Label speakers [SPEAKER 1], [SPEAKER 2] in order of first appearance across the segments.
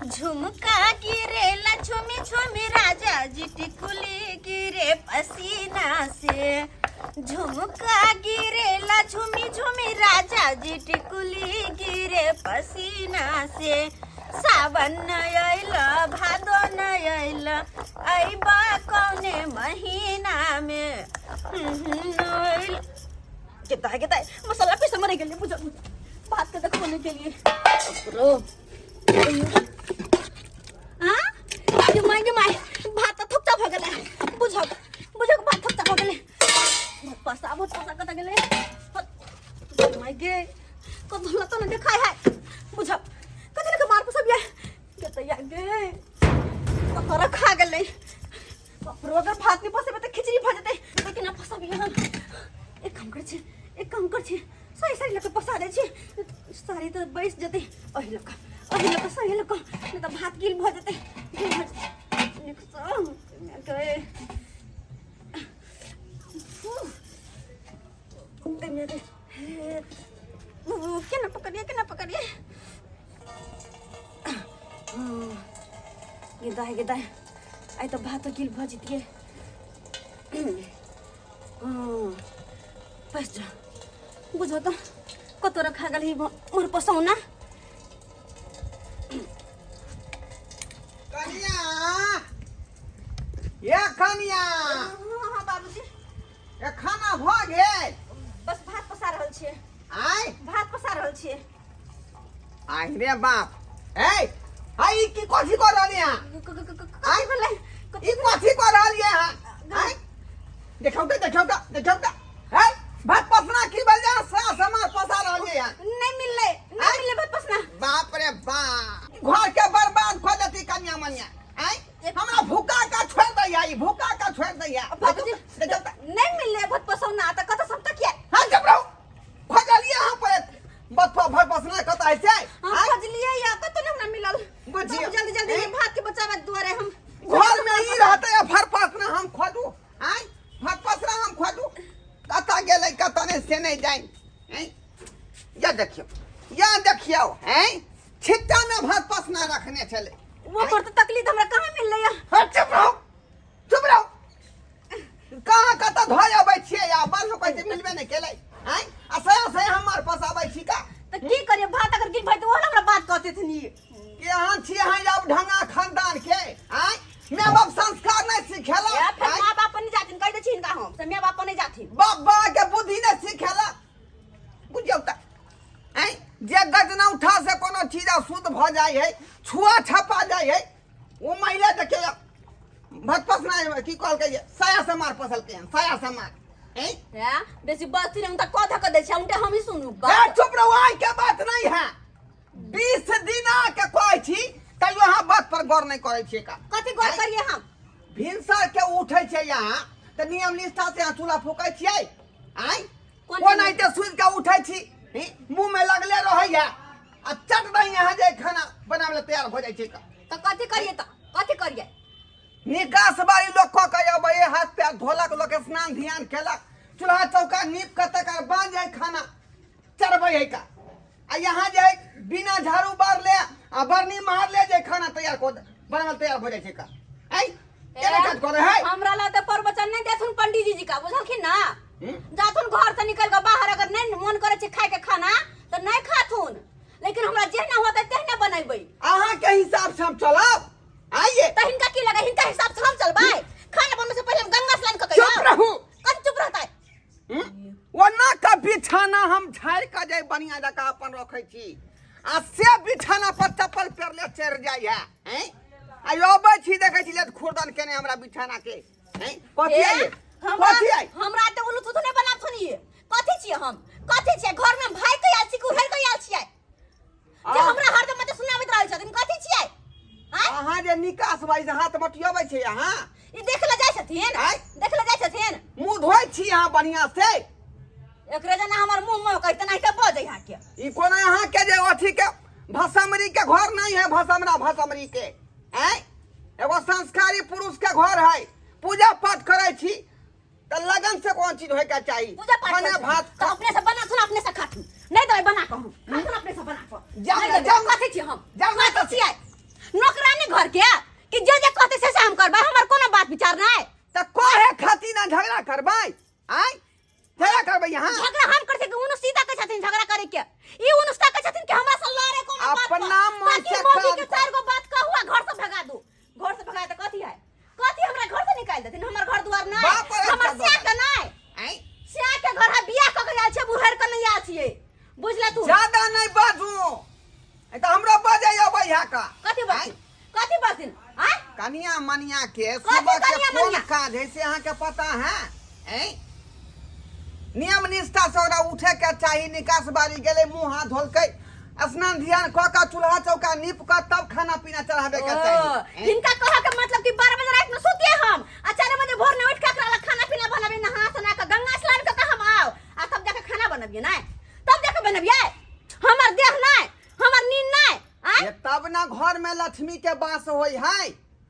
[SPEAKER 1] झुमका गिरेला झुमी झुमी राजा जी टिकुली गिरे पसीना से। झुमका गिरेला झुमी झुमी राजा जी टिकुली गिरे पसीना से। सावन न अइल भादो न अइल अइबा कौने महीना में। अइल कितना है कितना है मसाला पीस मरे गेलै बुझ भात के देखो ने गेलिए रो हां गे my गे my भात त थोकचा भ गेलै बुझक बुझक भात थोकचा भ गेलै बहुत पसा बहुत पसा कत गेलै my गे कत हमरा त न देखाय है बुझक कत के मार पसब या गे त या गे कतरा खा गेलै बाप रे अगर भात नहीं पसेबै त खिचड़ी भ जेतै लेकिन आब फसबियै हम। एक काम करै छी एक काम करै छी साड़ी साड़ी लऽ कऽ पसा दै छी साड़ी तऽ बैस जेतै एहि लऽ कऽ एहि लऽ कऽ साड़ी लऽ कऽ नहि तऽ भात गिल भऽ जेतै गिल भऽ जेतै नीकसँ मायके हे केना पकड़िए केना पकड़िए गे दाइ गे दाइ आइ तऽ भातो गिल भऽ जतियै। बस जा बुझो तऽ कतौ रखा गेल ही मोर पसौना।
[SPEAKER 2] कनिया ये कनिया।
[SPEAKER 1] हाँ हाँ बाबूजी।
[SPEAKER 2] ए खाना भऽ गेल?
[SPEAKER 1] बस भात पसा रहल छियै।
[SPEAKER 2] आय
[SPEAKER 1] भात पसा रहल छियै।
[SPEAKER 2] आहि रे बाप ए हाय ई की कथी कर रहली हैं?
[SPEAKER 1] कथी भेलै?
[SPEAKER 2] ई कथी कर रहली हैं? आय देखौ त देखौ त देखौ त ए भात पसना की भेल जा सास हमार पसा रहली हैं।
[SPEAKER 1] नहीं मिललै नहीं
[SPEAKER 2] आँय?
[SPEAKER 1] मिललै भात पसना।
[SPEAKER 2] बाप रे बाप घर के बर्बाद कर देती कन्या मनिया। आय हमरा भूखा का छोड़ दैया ई भूखा का छोड़ दैया।
[SPEAKER 1] बाबूजी
[SPEAKER 2] देखौ त
[SPEAKER 1] नहीं मिललै भात पसौना त कतऽ सब तकिया।
[SPEAKER 2] हां चुप रहो खोजलिए यहाँ पर बथुआ भर पसना कत ऐसे।
[SPEAKER 1] हम
[SPEAKER 2] आँय?
[SPEAKER 1] खोजलिए या कतौ नहीं हमरा मिलल।
[SPEAKER 2] बुझियौ।
[SPEAKER 1] बाबू, जल्दी जल्दी
[SPEAKER 2] हैं?
[SPEAKER 1] भात के बचावे दुआरे हम
[SPEAKER 2] घर में ई रहते है भर पसना हम खोजू। आय भर पसना हम खोजू कत गेलै कत नहीं से नहीं जाए। हैं या देखियो या देखियो हैं छिट्टा में भर पसना रखने छले।
[SPEAKER 1] वो पर तो तकलीफ हमरा कहाँ मिललै या।
[SPEAKER 2] हट चुप रहो चुप रहो कहाँ कत धोय अबै छियै या बड़ लोक कहै छै मिलबे नहि केलै। आँय आ सया सया हमर पसाबै छी का
[SPEAKER 1] त की करिए भात अगर गिर भाई तो वो हमरा बात कहते थनी
[SPEAKER 2] कि अहाँ छी अहाँ अब ढंगा खानदान के। आँय माय बाप संस्कार नहीं सिखेला।
[SPEAKER 1] या फिर
[SPEAKER 2] आँय?
[SPEAKER 1] माँ बाप पर नहीं जाथिन कह दे छी हिनका हम से माँ बाप पर नहीं जाथिन।
[SPEAKER 2] बाबा के बुद्धि नहीं सिखेला बुझियौ त। आँय जे गजना उठा से कोनो चीज अशुद्ध भ जाइ है छुआ छपा जाइ है वो महिला देखियौ भत पसना की कहलकै जे साया से मार पसलकै हन साया से मार। आँय?
[SPEAKER 1] या बेसी बस्ती ने उनका कह धक दै छै उनटे हम ही सुनू
[SPEAKER 2] ए,
[SPEAKER 1] बात।
[SPEAKER 2] चुप रहो आइ के बात नहीं है 20 दिना के कहै छी तैयो अहाँ बात पर गौर नहीं करै छियै का।
[SPEAKER 1] कथी गौर करिए हम?
[SPEAKER 2] भिनसर के उठै छै यहाँ तऽ नियम निष्ठा से यहाँ चूल्हा फूकै छियै। आँय
[SPEAKER 1] कोन
[SPEAKER 2] कोन
[SPEAKER 1] नियम?
[SPEAKER 2] आइते सुति के उठै छी मुँह में लगले रहैया आ चट दही यहाँ जे खाना बनाबै लए तैयार भऽ जाइ छै का।
[SPEAKER 1] तऽ कथी करिए तऽ कथी करिए?
[SPEAKER 2] निकास बारी लोक कऽ के अबै हाथ पैर धोलक लोक स्नान ध्यान केलक चूल्हा चौका नीप के तकर बाद जाय खाना चढ़बै है का। आ यहाँ जे बिना झाड़ू बारले आ बरनी मारले जे खाना तैयार कऽ बनावल तैयार भऽ जाइ छै का। आँय केना काज करे है?
[SPEAKER 1] हमरा ला तऽ प्रवचन नहीं देथुन पंडीजी जी का बुझलखिन ना?
[SPEAKER 2] हम्म?
[SPEAKER 1] जाथुन घर से निकल के बाहर अगर नहीं मन करे छै खाय के खाना तऽ नहीं खाथुन लेकिन हमरा जेहना होतै तेहने बनेबै।
[SPEAKER 2] अहाँ के हिसाब से हम चलब। आइए
[SPEAKER 1] तऽ हिनका की लगे हिनका हिसाब से हम चलबै? खाना बनबै से पहिले हम गंगा स्नान कऽ के
[SPEAKER 2] चुप रहू।
[SPEAKER 1] कथी चुप रहतै?
[SPEAKER 2] हम्म? ओना का बिछाना हम झाड़ि कऽ जे बढ़िया जकाँ अपन रखै छी आ से बिछाना पर चप्पल पेरले चढ़ि जाइ है। हैं आ अबै छी देखै छी लेत खुरदन केने हमरा बिछाना के। हैं कथी
[SPEAKER 1] ए,
[SPEAKER 2] आई
[SPEAKER 1] हमरा
[SPEAKER 2] कथी आई?
[SPEAKER 1] हमरा तऽ उल्लू थुथु नहि बनाथुन ई। कथी छियै हम? कथी छियै? घर में भाई के आयल छी कि उहर के आयल छियै? जे हमरा हरदम मते सुनाबैत रहै छथिन कथी छियै? आँय?
[SPEAKER 2] अहाँ जे निकास बाई से हाथ मटियबै छै अहाँ
[SPEAKER 1] ई देख ले जाइ छथिन?
[SPEAKER 2] आँय?
[SPEAKER 1] देख ले जाइ छथिन?
[SPEAKER 2] मुँह धोइ छी अहाँ बढ़िया से?
[SPEAKER 1] एकरे जना हमर मुँह मुँह कहते नहीं तऽ बजै अहाँ के।
[SPEAKER 2] ई कोनो अहाँ के जे अथी के भसमरी के घर नहीं है भसमरा भसमरी के। आँय एगो संस्कारी पुरुष के घर है पूजा पाठ करै छी तऽ लगन से कोन चीज होय के चाही।
[SPEAKER 1] पूजा पाठ
[SPEAKER 2] खाना
[SPEAKER 1] करै छी।
[SPEAKER 2] भात
[SPEAKER 1] तऽ अपने से बनाथुन अपने से खाथुन नहीं देबै बना कऽ हम खाथुन अपने से बना कऽ।
[SPEAKER 2] जाउ
[SPEAKER 1] नहीं
[SPEAKER 2] ने,
[SPEAKER 1] देबै।
[SPEAKER 2] जाउ ने।
[SPEAKER 1] कथी छियै हम?
[SPEAKER 2] जाउ ने
[SPEAKER 1] कथी
[SPEAKER 2] तऽ।
[SPEAKER 1] छियै?
[SPEAKER 2] यहाँ झगड़ा करबै आय झगड़ा करबै यहाँ
[SPEAKER 1] झगड़ा हम करते कि उनु सीधा कहै छथिन झगड़ा करे के ई उनु सीधा कहै छथिन कि हमरा से लड़े कोनो बात पर।
[SPEAKER 2] अपना मन
[SPEAKER 1] ताकि
[SPEAKER 2] से
[SPEAKER 1] मौगी
[SPEAKER 2] काज
[SPEAKER 1] के चार गो बात कहू आ घर से भगा दू घर से भगा त कथी है कथी हमरा घर से निकाल देथिन हमर घर दुआर नहीं
[SPEAKER 2] बाप रे,
[SPEAKER 1] हमर
[SPEAKER 2] सब
[SPEAKER 1] सिया के नहीं
[SPEAKER 2] आय
[SPEAKER 1] सिया के घर है बियाह क के आयल छै बुढ़ेर के नहीं आयल छियै बुझला तू
[SPEAKER 2] ज्यादा नहीं बाजू नहीं तऽ हमरो बजै अबै है का
[SPEAKER 1] कथी
[SPEAKER 2] आँय?
[SPEAKER 1] बजिन कथी बजिन आय
[SPEAKER 2] कनिया मनिया के
[SPEAKER 1] कथी
[SPEAKER 2] सुबह के
[SPEAKER 1] कनिया
[SPEAKER 2] कोन
[SPEAKER 1] मनिया?
[SPEAKER 2] काज है से अहाँके पता है ऐं? नियम निष्ठा से ओकरा उठे के चाही निकास बारी गेलै मुंह हाथ धोलकै स्नान ध्यान कऽ कऽ चूल्हा चौका नीप कऽ तब खाना पीना चढ़ाबे के
[SPEAKER 1] ओ,
[SPEAKER 2] चाही ऐं?
[SPEAKER 1] हिनका कह के मतलब कि 12 बजे रात में सुतिए हम आ 4 बजे भोर में उठ के एकरा ला खाना पीना बनबे नहा सोना के गंगा स्नान क के हम आओ आ तब जाके खाना बनबिए नहीं तब जाके बनबिए हमर देह नहीं हमर नींद नहीं आय
[SPEAKER 2] ये तब ना घर में लक्ष्मी के वास होई है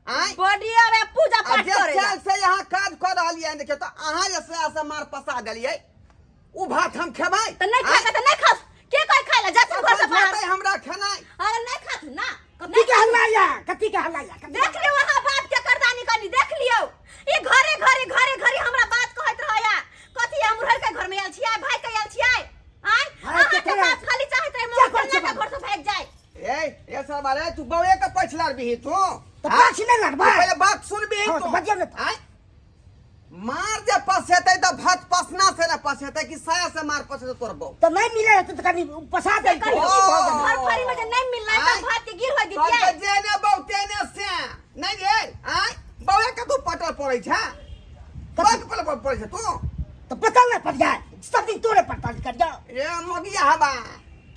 [SPEAKER 2] आय
[SPEAKER 1] बड़ी अबे पूजा
[SPEAKER 2] आ
[SPEAKER 1] पाठ
[SPEAKER 2] जे
[SPEAKER 1] करे
[SPEAKER 2] चाल से यहाँ काज कर रहलियै हन देखियौ तऽ अहाँ जे से से मार पसा देलियै उ भात हम खेबै
[SPEAKER 1] त नहीं खा के त नहीं खास के कह खाए ला जा घर से बाहर
[SPEAKER 2] खेतै हमरा खेनाइ
[SPEAKER 1] अरे नहीं खात ना
[SPEAKER 3] कथी के हल्ला या कथी के हल्ला या
[SPEAKER 1] देख लियो अहाँ बाप के करदानी कनी देख लियो ई घरे घरे घरे घरे हमरा बात कहैत रहया कथी हम उहर के घर में आयल छियै भाई के आयल छियै आय
[SPEAKER 3] भाई
[SPEAKER 1] अहाँ
[SPEAKER 3] के
[SPEAKER 1] के
[SPEAKER 3] थोड़े
[SPEAKER 1] बाप खाली चाहैत रहे
[SPEAKER 3] क्या
[SPEAKER 1] मगर
[SPEAKER 3] करै
[SPEAKER 1] कन्या के
[SPEAKER 3] छियै
[SPEAKER 1] घर से भागि जाय
[SPEAKER 2] ए ए सब अरे तू बौए के पछिला बिही तू
[SPEAKER 3] तऽ
[SPEAKER 2] हाँ?
[SPEAKER 3] पाछी नहि लड़बै
[SPEAKER 2] तू पहिले बात सुनबिही
[SPEAKER 3] हाँ,
[SPEAKER 2] तू
[SPEAKER 3] तऽ बजियौ ने तऽ।
[SPEAKER 2] आँय? मार जे पसेतै तऽ भात पसना से ने पसेतै कि साया से मार पसेतै तोर बौ
[SPEAKER 3] तऽ नहि मिले रहतै तऽ कनि पसा
[SPEAKER 1] से
[SPEAKER 3] दै
[SPEAKER 1] कहियो
[SPEAKER 2] ओ।
[SPEAKER 1] घर फरी में जे नहीं मिललै तऽ
[SPEAKER 2] आँय?
[SPEAKER 1] भात के गिर होय
[SPEAKER 2] तोर
[SPEAKER 1] दितियै
[SPEAKER 2] तऽ जे ने बौ तेने से नहि रे आँय बौए के तू पटल पड़ै छै बौए के पटल पड़ै छै तू
[SPEAKER 3] तऽ पतल नहि पड़ जाए सब दिन तोरे पड़ताल कर जाओ
[SPEAKER 2] ए मगिया हवा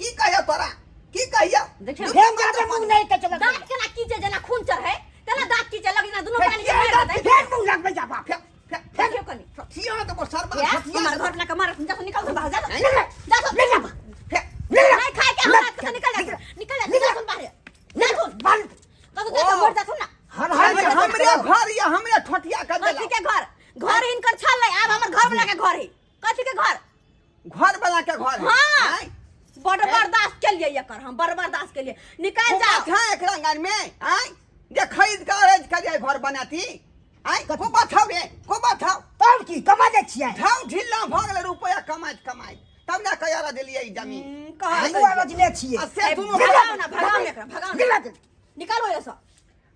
[SPEAKER 2] की कहियो तोरा की कहियो
[SPEAKER 1] देखियौ
[SPEAKER 3] फेर जाबे मुँह नहि तऽ चलत
[SPEAKER 1] दाँत केना कीचे जेना खून चढ़े तेना दाँत कीचे लगे जेना दुनू
[SPEAKER 2] फेर
[SPEAKER 1] प्राणी के
[SPEAKER 2] किया
[SPEAKER 1] मारि
[SPEAKER 2] दाँत
[SPEAKER 1] देतै
[SPEAKER 3] फेर मुँह लगबै जा बाप
[SPEAKER 2] फे फे
[SPEAKER 1] देखियौ कनि
[SPEAKER 2] ठिया तऽ सरबा
[SPEAKER 1] या,
[SPEAKER 2] ठिया
[SPEAKER 1] हमर घर लके मारत जा निकल से बाहर जा
[SPEAKER 2] नहीं,
[SPEAKER 1] जा
[SPEAKER 3] ले जा
[SPEAKER 2] फे
[SPEAKER 1] नहीं खाए के हमरा से निकल जा निकल जा
[SPEAKER 3] निकल।
[SPEAKER 1] जा बाहर जा तू
[SPEAKER 3] बंद
[SPEAKER 1] कतौ जा मर जा ना
[SPEAKER 3] हर हर
[SPEAKER 2] हमरे घर या हमरे ठोटिया कर
[SPEAKER 1] कथी
[SPEAKER 2] देला
[SPEAKER 1] के घर घर हिनकर छल आब हमर घर वाला के घर है कथी के घर
[SPEAKER 2] घर वाला के घर है
[SPEAKER 1] हाँ।
[SPEAKER 2] आँय?
[SPEAKER 1] बड़ बर्दाश्त के लिए एकर हम बड़ बर्दाश्त के लिए निकल जाओ
[SPEAKER 2] था एकरा आंगन में आय जे खरीद के अरेंज कर जाय घर बनाती आय को बात रे को बात
[SPEAKER 3] तब की कमा जाइ छियै
[SPEAKER 2] ठाव ढिल्ला भऽ गेलै रुपया कमाइत कमाइत तब ने कया देलियै ई जमीन
[SPEAKER 1] कहाँ
[SPEAKER 2] आँय?
[SPEAKER 3] हमहूँ आवाज छियै
[SPEAKER 2] आ से दुनू
[SPEAKER 1] भगाओ ना भगाओ ना एकरा भगाओ ना
[SPEAKER 3] मिला दे
[SPEAKER 1] निकालो एहिसँ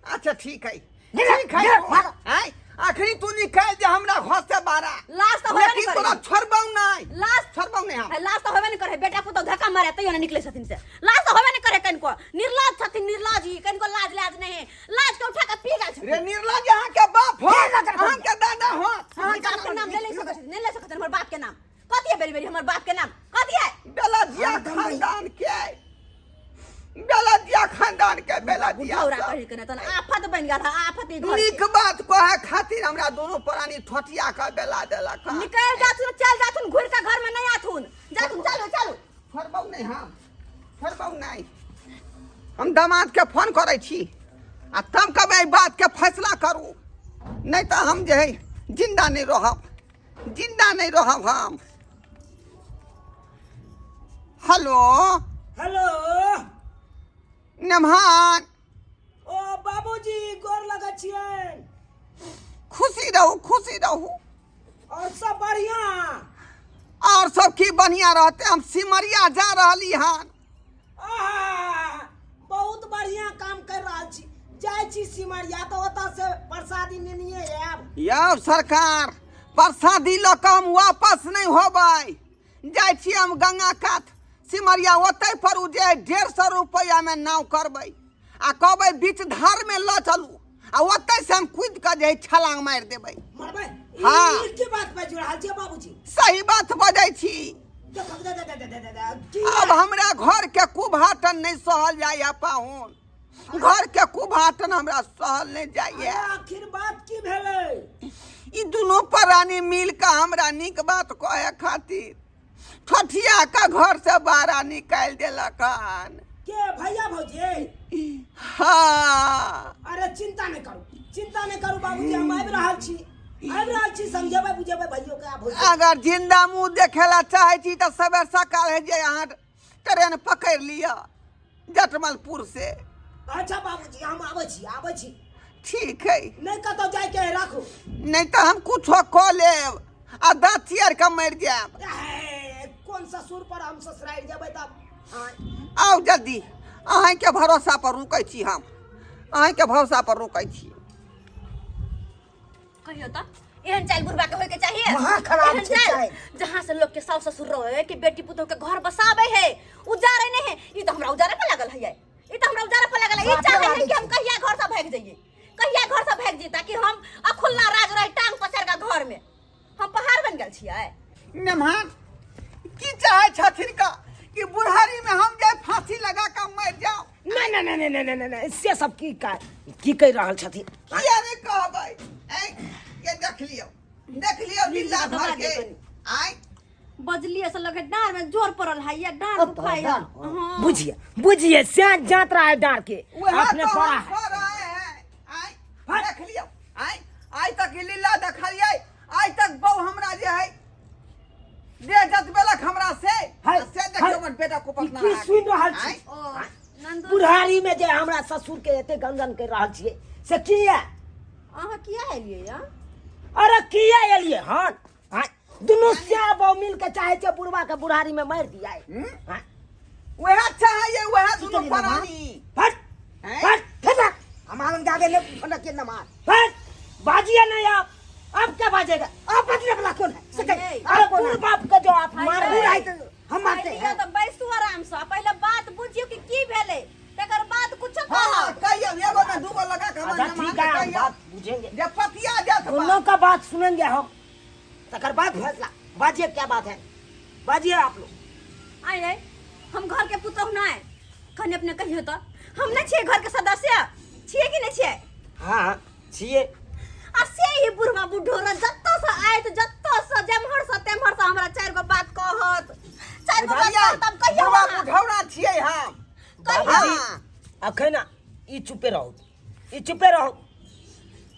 [SPEAKER 2] अच्छा ठीक है
[SPEAKER 3] निकल,
[SPEAKER 2] ठीक है
[SPEAKER 3] निकल, भागो।
[SPEAKER 2] आय आखिरी तू निकाल दे हमरा घर से बारा
[SPEAKER 1] लाश तऽ होबे नहि
[SPEAKER 2] लेकिन
[SPEAKER 1] करे
[SPEAKER 2] तोरा छोड़बौ नहीं
[SPEAKER 1] लाश
[SPEAKER 2] छोड़बौ नहीं हम
[SPEAKER 1] है, लाश तऽ होबे नहि करे बेटा पुतहु धक्का मारे तैयो नहि निकले छथिन से लाज तऽ होबे नहि करे कनिको निर्लाज छथिन निर्लाज ई कनिको लाज लाज नहि है लाज के उठा के पी गेल छथिन
[SPEAKER 2] रे निर्लज अहाँ के बाप हो
[SPEAKER 3] हे नजर
[SPEAKER 2] अहाँ के दादा हो अहाँ
[SPEAKER 1] हमर बाप के नाम नहि ले सकैत छथिन नहि ले सकैत छथिन हमर बाप के नाम कथी है बेरी बेरी हमर बाप के नाम कथी है
[SPEAKER 2] बेलजिया
[SPEAKER 3] हम दम नहीं।
[SPEAKER 2] खानदान के बेलजिया खानदान के बेलजिया
[SPEAKER 1] बुढ़ौरा
[SPEAKER 2] सब।
[SPEAKER 1] कहि के ने तहन आफत बनि गेल है आफत ई घर
[SPEAKER 2] नीक
[SPEAKER 1] के।
[SPEAKER 2] बात कहे खातिर हमरा दोनों प्राणी ठोटिया के बेला देलक हन।
[SPEAKER 1] निकल जाथुन चल जाथुन घुर के घर में नहीं आथुन जाथुन चलू चलू
[SPEAKER 2] छोड़बौ नहीं हम छोड़बौ नहीं हम दामाद के फोन करै छी आ तब कहबै एहि बात के फैसला करू नहीं तऽ हम जे है जिंदा नहीं रहब जिंदा नहीं रहब हम हेलो
[SPEAKER 4] हेलो
[SPEAKER 2] नमहान
[SPEAKER 4] ओ बाबूजी गोर लगै छियनि
[SPEAKER 2] खुशी रहू खुशी रहू
[SPEAKER 4] और सब बढ़िया
[SPEAKER 2] और सब की बढ़िया रहते हम सिमरिया जा रहली हन
[SPEAKER 4] आहा, बहुत बढ़िया काम कर रहल छी जाइ छी सिमरिया तऽ ओतऽ से प्रसादी नेनिये आयब
[SPEAKER 2] यौ सरकार प्रसादी लऽ कऽ हम वापस नहि होबै जाइ छी हम गंगा कात सिमरिया ओतै पर उ जे 150 रुपैआमे नाव करबै आ कहबै बीच धारमे लऽ चलू आ ओतै से हम कूदि कऽ जे है छलांग मारि देबै
[SPEAKER 4] मरबै
[SPEAKER 2] हाँ।
[SPEAKER 4] ई की बात बाजि रहल छियै बाबूजी
[SPEAKER 2] सही बात बजै छी
[SPEAKER 4] देखब दे दे दे दे दे दे की
[SPEAKER 2] अब हमरा घर के कुभाटन नहि सहल जाइए पाहुन घर के कुभाटन हमरा सहल नहि जाइए
[SPEAKER 4] आखिर बात की भेलै
[SPEAKER 2] ई दुनू प्राणी मिल के हमरा नीक बात कहे खातिर ठठिया के घर से बाहर निकालि देलक हन
[SPEAKER 4] के भैया भौजी
[SPEAKER 2] हाँ
[SPEAKER 4] अरे चिंता नहीं करू चिंता नहीं करू बाबूजी हम आबि रहल छी आबि रहल छी समझेबै बुझेबै भैयो के आ भौजी
[SPEAKER 2] अगर जिंदा मुंह देखे ला चाहे छी तऽ सबेर सकाल है जे अहाँ ट्रेन पकड़ि लिअ जटमलपुर से
[SPEAKER 4] अच्छा बाबूजी हम आबै छी आबै छी
[SPEAKER 2] ठीक है।
[SPEAKER 4] नहीं कतौ जाए के है, राखू।
[SPEAKER 2] नहीं तऽ हम कुछो कऽ लेब आ दाँत चियर कऽ मरि जायब।
[SPEAKER 4] ए, कोन ससुर पर हम ससुरारि जेबै तब? आँय।
[SPEAKER 2] आउ जल्दी, अहाँके भरोसा पर रुकै छी हम, अहाँके भरोसा पर रुकै छी।
[SPEAKER 1] कहियो त एहन चाइल बुढ़बा के होय के चाहिए।
[SPEAKER 3] महा खराब
[SPEAKER 1] एहन
[SPEAKER 3] छै
[SPEAKER 1] चाइल,
[SPEAKER 3] चाइल।
[SPEAKER 1] जहाँ से लोग के सास ससुर रहे कि बेटी पुतोह के घर बसावे है, उजारे नहीं है। ई तो हमरा उजारे पर लागल है, ई तो हमरा उजारे पर लागल है। ई
[SPEAKER 3] बापरे
[SPEAKER 1] चाहे है
[SPEAKER 3] लागै
[SPEAKER 1] कि हम
[SPEAKER 3] छै।
[SPEAKER 1] कहिया घर से भाग जाइए, कहिया घर से भाग जाइए, ताकि हम अखुल्ला राज रहे टांग पसार के घर में। हम पहाड़ बन गेल छियै।
[SPEAKER 2] मेहमान की चाहे छथिन का कि बुढ़ारी में हम जाए फांसी लगा के मर जाओ?
[SPEAKER 4] नहीं नहीं नहीं नहीं नहीं नहीं नहीं, से सब की का की कहि रहल छथिन?
[SPEAKER 2] किया नहीं कहबै? ऐ ये देख लियौ, देख लियौ लीला
[SPEAKER 1] दबा
[SPEAKER 2] भर
[SPEAKER 1] दे
[SPEAKER 2] के।
[SPEAKER 1] कनी।
[SPEAKER 2] आय
[SPEAKER 1] बजलिए से लगे डाँर में जोर पड़ल है, ये डाँर
[SPEAKER 3] अब
[SPEAKER 1] दुखाय है।
[SPEAKER 3] डाँर,
[SPEAKER 1] हाँ।
[SPEAKER 4] बुझिए बुझिए, से जात रहा है डाँर के
[SPEAKER 2] वह
[SPEAKER 4] अपने
[SPEAKER 2] तो
[SPEAKER 4] पड़ा
[SPEAKER 2] हम
[SPEAKER 4] है।
[SPEAKER 2] खा रहे हैं। आय देख लियौ, आय आइ तक ई लीला देखलियै, आइ तक बहु हमरा जे है दे जतबेलक हमरा से
[SPEAKER 4] है,
[SPEAKER 2] से देखियौ
[SPEAKER 4] है।
[SPEAKER 2] हमर बेटा को
[SPEAKER 4] ई
[SPEAKER 2] पतना
[SPEAKER 4] की सुनि रहल छी?
[SPEAKER 2] आँय?
[SPEAKER 1] ओ नंदू,
[SPEAKER 4] बुढ़ारी में जे हमरा ससुर के एते गंजन कर रहल छियै से किया?
[SPEAKER 1] अहाँ किया एलियै या?
[SPEAKER 4] अरे किया एलियै हन? आँय, दुनू स्या बहु मिल के चाहे छै बुढ़वा के बुढ़ारी में मारि दिया।
[SPEAKER 2] हम्म? वएह चाहैए, वएह दुनू
[SPEAKER 3] करी बाबा?
[SPEAKER 2] प्राणी।
[SPEAKER 4] फट
[SPEAKER 2] हैं?
[SPEAKER 4] फट फट
[SPEAKER 3] हमारे जादे ने फटक के नमाज।
[SPEAKER 4] फट बाजिए नहीं आप, अब क्या बाजेगा?
[SPEAKER 3] आप बजने वाला कौन है? से कहिए।
[SPEAKER 1] नहीं।
[SPEAKER 4] अरे बूढ़ बाप के जो आप
[SPEAKER 1] हाय,
[SPEAKER 4] मार
[SPEAKER 1] हाय।
[SPEAKER 4] रहे
[SPEAKER 3] बुढ़ाई तो हम मारते
[SPEAKER 1] लिअ
[SPEAKER 3] हैं।
[SPEAKER 1] तऽ बैसू आराम से, पहिले बात बुझियौ कि की भेलै, तकर बाद कुछो
[SPEAKER 2] हाँ,
[SPEAKER 1] कहब।
[SPEAKER 2] कहियौ, एगो में दूगो लगा के हमरा
[SPEAKER 4] अच्छा
[SPEAKER 2] नमहा
[SPEAKER 4] ठीक है,
[SPEAKER 2] के
[SPEAKER 4] हम
[SPEAKER 2] कहियौ।
[SPEAKER 4] बात बुझेंगे,
[SPEAKER 2] जे पतिया जात बा।
[SPEAKER 4] दोनों का बात सुनेंगे हम, तकर बाद फैसला। बाजिए क्या बात है, बाजिए आप लोग।
[SPEAKER 1] आय आय, हम घर के पुतोह नहि कनि अपने कहियौ तऽ हम नहि छियै घर के सदस्य छियै कि नहि छियै?
[SPEAKER 4] हाँ छियै।
[SPEAKER 1] आ से ही बुढ़वा बुढ़ोरा जत्तो से आयत, जत्तो से जेम्हर से तेम्हर से हमरा चारि गो बात कहत, चारि गो बात
[SPEAKER 2] बुझलियै?
[SPEAKER 1] कहत, तब कहियौ
[SPEAKER 2] बुढ़वा
[SPEAKER 1] अहाँ।
[SPEAKER 2] बुढ़ौरा छियै हम।
[SPEAKER 1] कहियौ।
[SPEAKER 2] हाँ।
[SPEAKER 4] अखन ई चुपे रहू, ई चुपे रहू।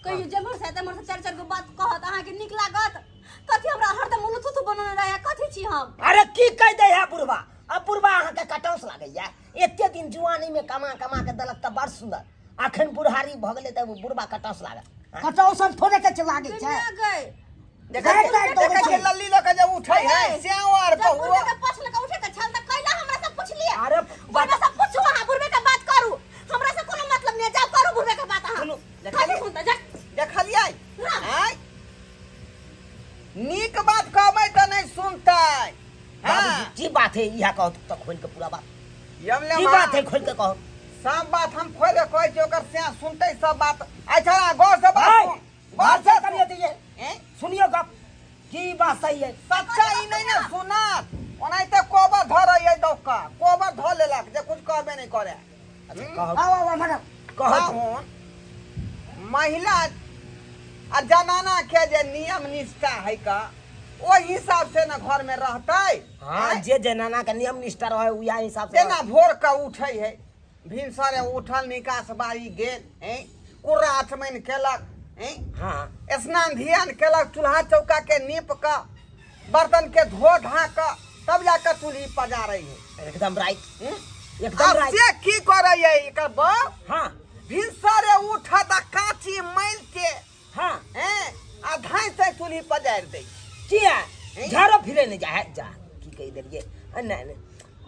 [SPEAKER 1] कहियो जेम्हर से तेम्हर से चारि चारि गो बात कहत, अहाँके नीक लागत? कथी हमरा हरदम उलू थुथू बनौने रहै? कथी छी हम?
[SPEAKER 4] अरे की कहि दै है बुढ़वा? अब बुढ़वा अहाँके कटौस लागैया। एते दिन जुआनी में कमा कमा के देलक तऽ बड़ सुंदर, अखन बुढ़ारी भऽ गेलै तऽ बुढ़वा कटौस लागत।
[SPEAKER 3] कटौ सब थोड़े के लागै छै।
[SPEAKER 1] दुनिया गई
[SPEAKER 2] देखै
[SPEAKER 3] गाय गाय
[SPEAKER 2] छियै,
[SPEAKER 3] दौड़ै
[SPEAKER 2] देखै छियै
[SPEAKER 3] छै।
[SPEAKER 2] लल्ली लऽ के जे उठै है स्याओ आर
[SPEAKER 1] जब
[SPEAKER 2] बहुओ।
[SPEAKER 1] बुढ़वे के पछ लऽ के उठे के छल तऽ कैला हमरा से पुछलियै?
[SPEAKER 4] अरे
[SPEAKER 1] बुढ़वे से पूछू अहाँ, बुढ़वे के बात करू, हमरा से कोनो मतलब नहि। जाउ करू बुढ़वे के बात अहाँ।
[SPEAKER 4] सुनू,
[SPEAKER 1] कथी सुनतै? जा।
[SPEAKER 2] देखलियै?
[SPEAKER 1] ना।
[SPEAKER 2] आँय? नीक बात कहबै तऽ नहि सुनतै। हाँ।
[SPEAKER 4] बाबूजी की बात है इहा कहो तऽ खोल के पूरा बात।
[SPEAKER 2] यमले
[SPEAKER 4] की
[SPEAKER 2] माँ,
[SPEAKER 4] बात है खोल के कहो।
[SPEAKER 2] सब बात हम खोल के कहै छी, ओकर स्याह सुनतै सब बात। अच्छा ना, गौर से बात
[SPEAKER 4] हाय,
[SPEAKER 2] सुन, गौर
[SPEAKER 4] बात
[SPEAKER 2] से
[SPEAKER 4] करिए
[SPEAKER 2] सुन।
[SPEAKER 4] दिए।
[SPEAKER 2] हैं?
[SPEAKER 4] सुनियो गप की बात सही है।
[SPEAKER 2] सच्चाई नहीं ने सुनत, ओनाहिते कोबर धरै है दौका, कोबर धऽ लेलक जे कुछ कहबे नहीं करे।
[SPEAKER 4] अच्छा कहो।
[SPEAKER 3] आओ आओ मैडम।
[SPEAKER 4] कहो।
[SPEAKER 2] पाहुन, महिला आ जनाना के जे नियम निष्ठा है का, ओहि हिसाब से न घर में रहतै।
[SPEAKER 4] हाँ, जे जनाना के नियम निष्ठा रहे उहा हिसाब से।
[SPEAKER 2] जेना भोर के उठै है, भिनसरे उठल, निकास बारी गेल, हैं, कुर्रा आठमैन केलक, हैं,
[SPEAKER 4] हाँ,
[SPEAKER 2] स्नान ध्यान केलक, चूल्हा चौका के नीप के बर्तन के धो धा के तब जाके चूल्ही पजारै है।
[SPEAKER 4] एकदम राइट,
[SPEAKER 2] हम्म?
[SPEAKER 4] एकदम
[SPEAKER 2] आ
[SPEAKER 4] राइट।
[SPEAKER 2] से की करै है एकर बाप?
[SPEAKER 4] हाँ।
[SPEAKER 2] भिनसरे उठत आ काँची मैल के,
[SPEAKER 4] हाँ,
[SPEAKER 2] हैं, आ धाँइ से चूल्ही पजारि दै।
[SPEAKER 4] किया
[SPEAKER 2] हैं?
[SPEAKER 4] झाड़ो फिरे नहीं जा जा की कहि देलियै? नहीं नहीं,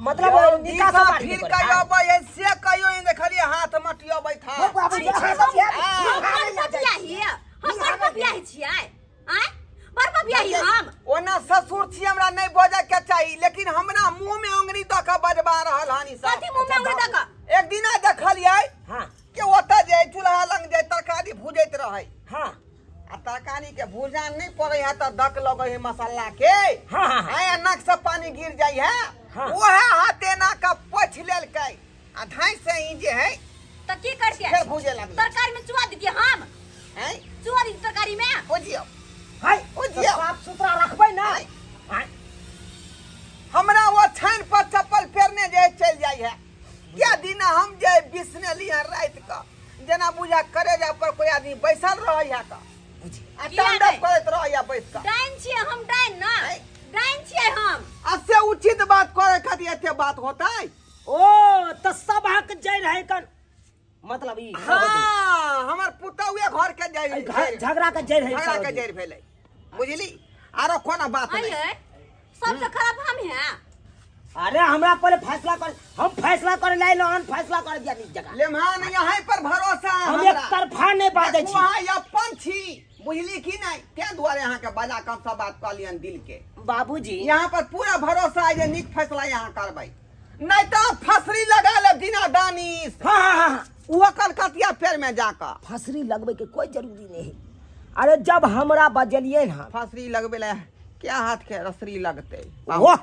[SPEAKER 4] मतलब
[SPEAKER 2] यौ,
[SPEAKER 4] निकास
[SPEAKER 2] दिशा
[SPEAKER 4] बारी
[SPEAKER 2] फिर
[SPEAKER 4] नहीं
[SPEAKER 2] कहियो
[SPEAKER 4] करे।
[SPEAKER 2] अबै है, से कहियो नहीं देखलियै हाथ मटियबैत हन।
[SPEAKER 3] हो बाबूजी, अहाँ सब यार,
[SPEAKER 2] हाँ।
[SPEAKER 1] हम बड़ पपियाही, हम बड़ पपियाही छियै। आँय, बड़ पपियाही हम।
[SPEAKER 2] ओना ससुर छी, हमरा नहीं बजै के चाही, लेकिन हमरा मुंह में अंगुरी दऽ के बजबा रहल हन ई सब।
[SPEAKER 1] कथी मुँह में अंगुरी दऽ कऽ?
[SPEAKER 2] एक दिना देखलियै
[SPEAKER 4] हाँ।
[SPEAKER 2] कि ओतऽ जे चूल्हा लग जे तरकारी भुजैत रहै।
[SPEAKER 4] हाँ।
[SPEAKER 2] आ तरकारी के भुजा नहीं पड़े है तऽ धक लगै है मसाला के।
[SPEAKER 4] हाँ, हाँ, हाँ।
[SPEAKER 2] आय नाक से पानी गिर जाइ है।
[SPEAKER 4] हाँ।
[SPEAKER 2] ओहे हाथ एना के पोछि लेलकै आ धाँइ से ही जे है
[SPEAKER 1] तऽ की करतियै?
[SPEAKER 2] फेर भुजे लगलै।
[SPEAKER 1] तरकारी में चुआ दितियै हम?
[SPEAKER 2] हैं?
[SPEAKER 1] चुआ दितियै तरकारी में?
[SPEAKER 2] बुझियौ।
[SPEAKER 4] हाय,
[SPEAKER 2] बुझियौ।
[SPEAKER 4] साफ सुथरा रखबै ना।
[SPEAKER 2] हाय।
[SPEAKER 4] हाय।
[SPEAKER 2] हमरा ओ छानि पर चप्पल पेरने जे चलि जाइ है। क्या दिना हम जे बिसने लिहे राति के, जेना बुझा करेजा पर कोई आदमी बैसल रहै है का।
[SPEAKER 4] बुझि।
[SPEAKER 2] आ
[SPEAKER 1] किया
[SPEAKER 2] तांडव
[SPEAKER 1] नहि?
[SPEAKER 2] करैत रहै है बैस कऽ।
[SPEAKER 1] डाइन छियै हम, डाइन ना।
[SPEAKER 2] हाय।
[SPEAKER 1] डाइन छियै हम।
[SPEAKER 2] आ से उचित बात करे खातिर एते बात होतै?
[SPEAKER 4] ओ तऽ सबहक जड़ि है कन मतलब ई
[SPEAKER 2] हाँ हमर पुतौए घर के जड़
[SPEAKER 4] झगड़ा के जड़ है
[SPEAKER 2] झगड़ा के जड़ भेलै बुझली आरो कोनो बात नहीं
[SPEAKER 1] आइए सबसे खराब हम हैं
[SPEAKER 4] अरे हमरा पहले फैसला कर हम फैसला करे लाइल हन फैसला करे दिया नीक जगह
[SPEAKER 2] लेमहान यहाँ पर भरोसा है
[SPEAKER 4] हम एक
[SPEAKER 2] हमरा।
[SPEAKER 4] तरफा नहीं बाजै
[SPEAKER 2] देखू
[SPEAKER 4] छी
[SPEAKER 2] अहाँ अपन छी बुझली कि नहीं तें दुआरे अहाँके बजा कऽ हम सब बात कहलियन दिल के
[SPEAKER 4] बाबूजी
[SPEAKER 2] यहाँ पर पूरा भरोसा है जे नीक फैसला यहाँ करबै नहीं तो फसरी लगा ले दिना दानिश
[SPEAKER 4] हाँ हाँ हाँ हाँ
[SPEAKER 2] ओहो कलकतिया पेड़ में जाकऽ
[SPEAKER 4] फसरी लगबै के कोई जरूरी नहीं है अरे जब हमरा बजलिए ना
[SPEAKER 2] फसरी लगबै लए क्या हाथ के रसरी लगतै
[SPEAKER 4] वाह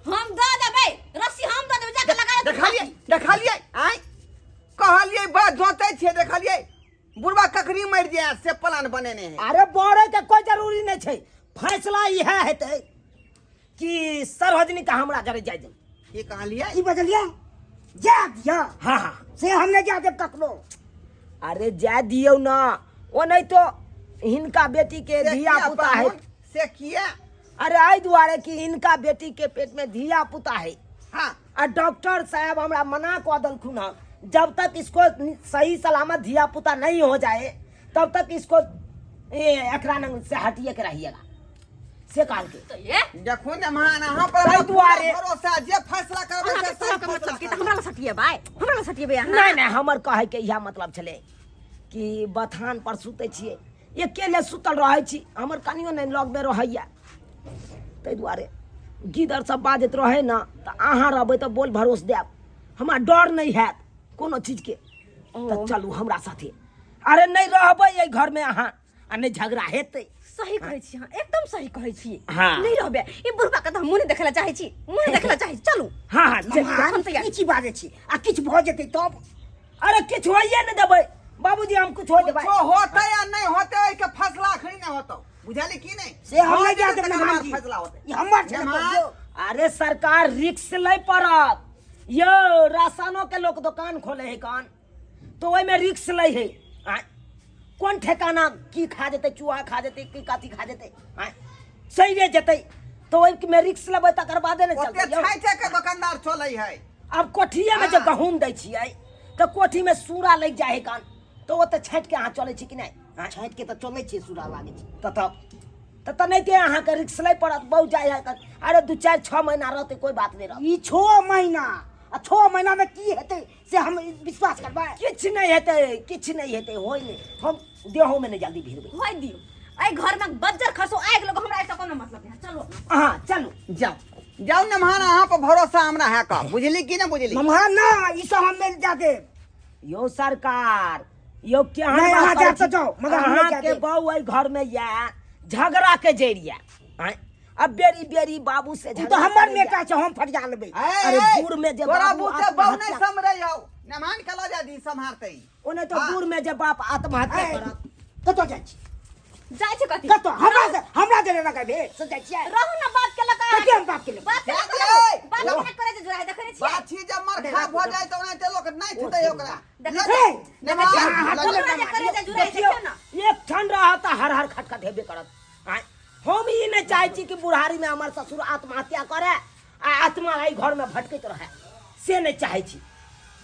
[SPEAKER 1] हम दऽ देबै रस्सी हम दऽ देबै जाके लगा देबै
[SPEAKER 2] देखलियै देखलियै आँय कहलियै बस जोतै छियै देखलियै बुढ़बा ककरी मरि जाय से प्लान बनेने है
[SPEAKER 4] अरे बड़े के कोई जरूरी नहीं छै फैसला इएह हेतै कि सरोजनी के हमरा जरे जाय दे
[SPEAKER 2] की कहलियै
[SPEAKER 3] की बजलियै जा दिया
[SPEAKER 4] हाँ हाँ
[SPEAKER 3] से हम नहीं जा देब कखनो
[SPEAKER 4] अरे जाय दियौ ना ओ नहीं तो हिनका बेटी के
[SPEAKER 2] से
[SPEAKER 4] धिया
[SPEAKER 2] किया
[SPEAKER 4] पुता है
[SPEAKER 2] पाहुन? से किया
[SPEAKER 4] अरे एहि दुआरे कि हिनका बेटी के पेट में धिया पुता है
[SPEAKER 2] हाँ
[SPEAKER 4] आ डॉक्टर साहब हमरा मना कऽ देलखुन हन जब तक इसको सही सलामत धिया पुता नहीं हो जाए तब तक इसको एकरा नंग से हटिए के रहिएगा से कहल के
[SPEAKER 1] तो ये
[SPEAKER 2] देखो ने महान अहाँ पर
[SPEAKER 4] ताहि
[SPEAKER 2] हमरा पूरा
[SPEAKER 4] दुआरे-
[SPEAKER 2] भरोसा जे फैसला करबै
[SPEAKER 1] अहाँके
[SPEAKER 2] से सही
[SPEAKER 1] कहऽ के
[SPEAKER 2] फैसला
[SPEAKER 1] मतलब की तऽ
[SPEAKER 2] करबै।
[SPEAKER 1] हमरा लग सटिएबै हमरा लग सटिएबै अहाँ
[SPEAKER 4] नहीं नहीं हमर कहै के इएह मतलब छलै कि बथान पर सुतै छियै अकेले सुतल रहै छी हमर कनियो नहि लगमे रहैया ताहि दुआरे गिदर सब बाजैत रहै ने तऽ अहाँ रहबै तऽ बोल भरोस देब हमरा डर नहि हैत कोनो चीजके तऽ चलू हमरा साथे अरे नहि रहबै एहि घरमे अहाँ आ नहि झगड़ा हेतै
[SPEAKER 1] सही कहै छी अहाँ एकदम सही कहै छी
[SPEAKER 4] हाँ।
[SPEAKER 1] नहि रहबै ई बुढ़बा के तऽ हम मुँह नहि देखै लए चाहै छी मुँह नहि देखै लए चाहै छी चलू
[SPEAKER 4] हाँ हाँ चल,
[SPEAKER 1] हम तैयार
[SPEAKER 3] ई की बाजै छी आ किछु भऽ जेतै तब
[SPEAKER 4] अरे किछु होइए नहि देबै बाबूजी हम किछु होइ देबै
[SPEAKER 2] कुछो होतै या नहि होतै ओहिके फैसला अखनी नहि होतौ बुझली की नहि
[SPEAKER 3] से हम नहि जा
[SPEAKER 2] जेतै
[SPEAKER 3] देब
[SPEAKER 2] तकर
[SPEAKER 3] मेहमान
[SPEAKER 2] बाद
[SPEAKER 3] जी
[SPEAKER 2] फैसला होतै
[SPEAKER 3] ई हमर छै
[SPEAKER 2] मेहमान।
[SPEAKER 4] अरे सरकार रिक्स लै पड़त यौ राशनो के लोक दोकान खोले है कौन तो ओहिमे रिक्स लै है आँय कोन ठेकाना की खा जेतै चूहा खा जेतै की कथी खा जेतै आँय सही जेतै तो ओहिमे रिक्स लेबै तकर बादे ने
[SPEAKER 2] ओते
[SPEAKER 4] चलतै यौ।
[SPEAKER 2] छाँटे के दोकानदार चलै है
[SPEAKER 4] आब कोठिएमे जे
[SPEAKER 2] हाँ।
[SPEAKER 4] गहूँम दै छियै तऽ कोठीमे सूरा लागि जाइ है कान तऽ ओतऽ छाँटि के अहाँ चलै छी कि नहि आँय?
[SPEAKER 3] छाँटि के तऽ चलै छियै सूरा लागै छै
[SPEAKER 4] तऽ तब तऽ तऽ नहि अहाँके रिक्स लै पड़त बहु जाइ है तऽ अरे दू चारि छओ महीना रहतै कोइ बात नहि रहत
[SPEAKER 3] ई छओ महीना आ छओ महीना में की हेतै से हम विश्वास करबै
[SPEAKER 4] किछु नहि हेतै किछु नहि हेतै होइ नहि हम देहोमे नहि जल्दी भिड़बै
[SPEAKER 1] होय दियौ एहि घर में बज्जर खसो आगि लगो हमरा एहिसँ कोनो मतलब नहि चलो
[SPEAKER 4] अहाँ चलू
[SPEAKER 2] जाओ जाओ नमहान अहाँ पर भरोसा हमरा है का बुझली कि ना बुझली
[SPEAKER 3] नमहा ना ई सब हम नहीं जा देब
[SPEAKER 4] यौ सरकार यौ केहन
[SPEAKER 3] नहीं,
[SPEAKER 4] बात
[SPEAKER 3] अहाँ
[SPEAKER 4] करै
[SPEAKER 3] जायब तऽ
[SPEAKER 4] छी?
[SPEAKER 3] जाउ, मगर हम नहि जाय
[SPEAKER 4] अहाँके
[SPEAKER 3] देब।
[SPEAKER 4] बहू एहि घर में या झगड़ा के जड़ि या आँय? अब बेरी बेरी बाबू से
[SPEAKER 3] ओ तऽ
[SPEAKER 4] झगड़ा
[SPEAKER 3] हमर
[SPEAKER 4] करैया।
[SPEAKER 3] बेटा छै हम फरिया लेबै
[SPEAKER 2] ए,
[SPEAKER 4] अरे
[SPEAKER 2] ए,
[SPEAKER 4] बूढ़ में जे
[SPEAKER 2] तोरा
[SPEAKER 4] बाबू
[SPEAKER 2] बूते बहु नहीं
[SPEAKER 4] आत्महत्या
[SPEAKER 2] समरे यौ नमहान के लऽ जा दी सम्हारतै
[SPEAKER 4] ओने तो
[SPEAKER 2] हाँ।
[SPEAKER 4] बूढ़ में जे बाप आत्महत्या
[SPEAKER 3] ए,
[SPEAKER 4] करत
[SPEAKER 3] कतऽ जाइ छी
[SPEAKER 1] जाइ छै कथी
[SPEAKER 3] कतऽ हमरा से हमरा जरे लगेबे से जाइ छियै
[SPEAKER 1] रहू ना बाप के लगा
[SPEAKER 3] कथी हम बाप के लगा?
[SPEAKER 1] बाप के
[SPEAKER 2] जा
[SPEAKER 1] लगा
[SPEAKER 2] दियै।
[SPEAKER 1] बाप के लगा करे जे जुड़ाइ देखै नै छियै
[SPEAKER 2] बाछी जब मरखा भऽ जाय तऽ ओनाहिते लोक नहि छुटै ओकरा
[SPEAKER 1] देखै
[SPEAKER 2] लऽ
[SPEAKER 3] हे,
[SPEAKER 2] जा, नमहान,
[SPEAKER 3] हाँ,
[SPEAKER 2] लऽ जा।
[SPEAKER 1] हमरा जे करे जे जुड़ाइ
[SPEAKER 4] देखियौ
[SPEAKER 1] देखियौ ना
[SPEAKER 4] एक ठन रहत तऽ हर हर खटखट हेबे करत आँय हम ई नहि चाहै छी कि बुढ़ारी में हमर ससुर आत्महत्या करे आ आत्मा एहि घर में भटकैत रहे से नहि चाहै छी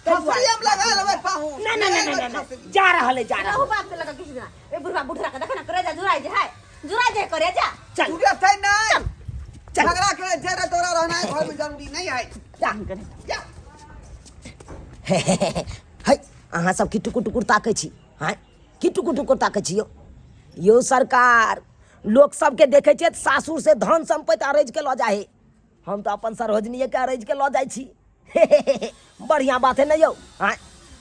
[SPEAKER 4] ताहि
[SPEAKER 2] फसरी
[SPEAKER 4] दुआरे-
[SPEAKER 2] हम लगा लेबै पाहु
[SPEAKER 4] नहीं नहीं नहीं नहीं नहीं जा रहल है जा रहल
[SPEAKER 1] रहू
[SPEAKER 4] है।
[SPEAKER 1] बाप के लगा किछु ना ए बुढ़वा बुढ़रा के देख ना करे जा जुड़ाइ जे है जुड़ाइ जे करे जा
[SPEAKER 4] चल
[SPEAKER 2] तुरत है नहीं
[SPEAKER 4] चल
[SPEAKER 2] झगड़ा के जरे तोरा रहना है घर में जरूरी नहीं है
[SPEAKER 4] जा
[SPEAKER 2] जा
[SPEAKER 4] है अहाँ सब की टुकुर टुकुर ताकै छी हाँ की टुकुर टुकुर ताकै छी यौ यौ सरकार लोक सबके देखै छियै तऽ सासुर से धन सम्पत्ति अरैज के लऽ जाइ है हम तऽ अपन सरोजनीएके अरैज के लऽ जाइ छी बढ़िआँ बात है ने यौ आँय